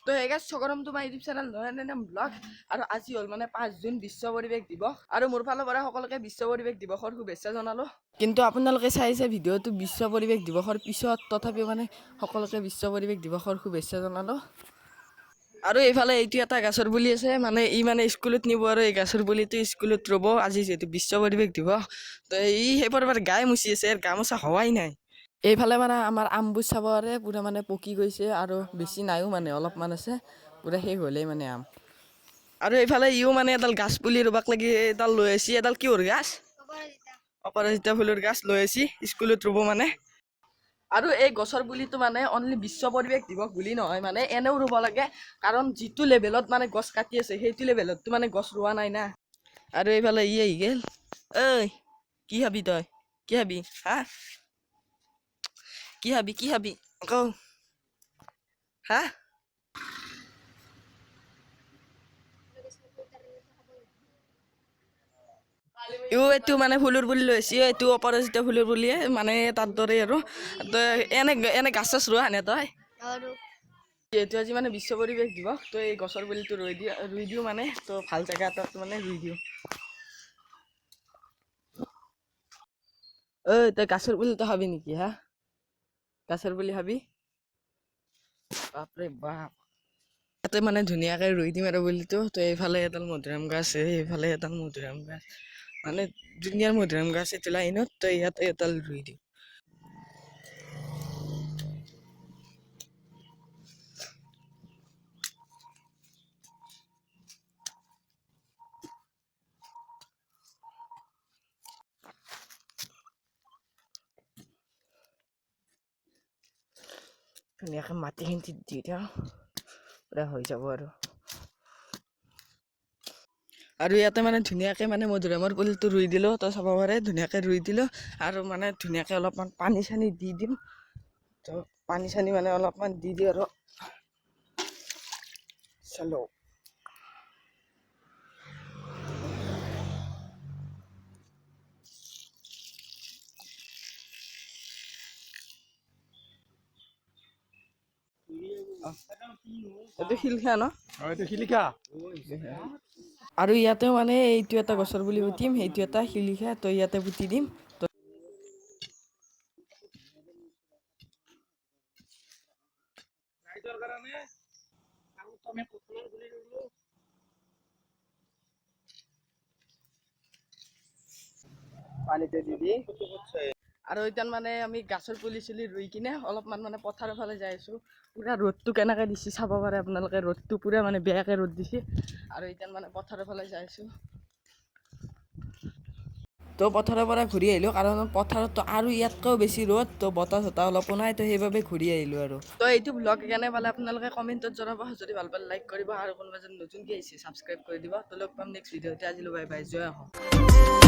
তো hey guys, স্বাগতম তোমাৰ ইউটিউব চেনেল নয়ন ব্লগ। আৰু আজি হ'ল মানে 5 জুন বিশ্ব পৰিৱেশ দিৱস, আৰু মোৰ ফালৰ পৰা সকলোকে বিশ্ব পৰিৱেশ দিৱসৰ শুভেচ্ছা জনালোঁ। কিন্তু আপোনালোকে চাইছে ভিডিঅ'টো বিশ্ব পৰিৱেশ দিৱসৰ পিছত, তথাপিও মানে সকলোকে বিশ্ব পৰিৱেশ দিৱসৰ শুভেচ্ছা জনালোঁ। আৰু এইফালে এইটো এটা গাছৰ পুলি আছে, মানে ই মানে স্কুলত নিব আৰু এই গাছৰ পুলিটো স্কুলত ৰুব আজি যিহেতু বিশ্ব পৰিৱেশ দিৱস। তো ই সেইবোৰ গাই মুচি আছে, ইয়াৰ গামোচা হোৱাই নাই। এইফালে মানে আমাৰ আমবোৰ চাব পাৰে, পূৰা মানে পকি গৈছে আৰু বেছি নাইও, মানে অলপমান আছে, পূৰা শেষ হ'লেই মানে আম। আৰু এইফালে ইও মানে এডাল গাছ পুলি ৰুবাক লাগি এডাল লৈ আহিছে। এডাল কিহৰ গাছ? অপৰাজিতা ফুলৰ গাছ লৈ আহিছে স্কুলত ৰুব মানে। আৰু এই গছৰ পুলিটো মানে অনলি বিশ্ব পৰিৱেশ দিৱস বুলি নহয়, মানে এনেও ৰুব লাগে, কাৰণ যিটো লেভেলত মানে গছ কাটি আছে সেইটো লেভেলততো মানে গছ ৰোৱা নাই না। আৰু এইফালে ই আহি গ'ল। ঐ কি ভাবি তই, কি ভাবি হা, কি ভাবি, কি ভাবি কৌ হা? ইও এইটো মানে ফুলৰ পুলি লৈ আহিছে, এইটো অপৰাজিতা ফুলৰ পুলিয়ে মানে তাৰ দৰে আৰু। তই এনে এনে গাছ চাছ ৰোৱা নে তই? এইটো আজি মানে বিশ্ব পৰিৱেশ দিৱস, তো এই গছৰ পুলিটো ৰুই দিওঁ মানে, তো ভাল জেগা এটাত মানে ৰুই দিওঁ। ঐ তই গাছৰ পুলিটো খাবি নেকি হা? গাছৰ পুলি খাবি? বাপৰে বাপ, ইয়াতে মানে ধুনীয়াকে ৰুই দিম আৰু পুলিটো। তো এইফালে এডাল মধুৰিআম গাছ, এইফালে এডাল মধুৰিআম গাছ, মানে ধুনীয়াৰ মধুৰিআম গাছ এইটো লাইনত, তো ইয়াতে এডাল ৰুই দিওঁ। ধুনীয়াকৈ মাটিখিনি দি দিওঁ, পূৰা হৈ যাব আৰু। আৰু ইয়াতে মানে ধুনীয়াকৈ মানে মধুৰিআমৰ পুলিটো ৰুই দিলোঁ, তো চাব পাৰে ধুনীয়াকৈ ৰুই দিলোঁ। আৰু মানে ধুনীয়াকৈ অলপমান পানী চানী দি দিম, তো পানী চানী মানে অলপমান দি দিওঁ আৰু। চলো এইটো শিলিখা ন? এইটো শিলিখা। আৰু ইয়াতে মানে এইটো এটা গছৰ পুলি পুতিম, সেইটো এটা শিলিখা, তো ইয়াতে পুতি দিম। তো পানীতে দি দি। আৰু এতিয়া মানে আমি গাছৰ পুলি চুলি ৰুই কিনে অলপমান মানে পথাৰৰ ফালে যাই আছোঁ। পূৰা ৰ'দটো কেনেকৈ দিছে চাব পাৰে আপোনালোকে, ৰ'দটো পূৰা মানে বেয়াকৈ ৰ'দ দিছে। আৰু এতিয়া মানে পথাৰৰ ফালে যাই আছোঁ। তো পথাৰৰ পৰা ঘূৰি আহিলোঁ, কাৰণ পথাৰততো আৰু ইয়াতকৈও বেছি ৰ'দ, তো বতাহ চতাহ অলপো নাই, তো সেইবাবে ঘূৰি আহিলোঁ আৰু। তো এইটো ব্লগ কেনে পালে আপোনালোকে কমেণ্টত জনাব, যদি ভাল পালে লাইক কৰিব, আৰু কোনোবা যদি নতুনকৈ আহিছে ছাবস্ক্ৰাইব কৰি দিব। তো লগ পাম নেক্সট ভিডিঅ'তে, আজিলৈ বাই বাই, জয় অসম।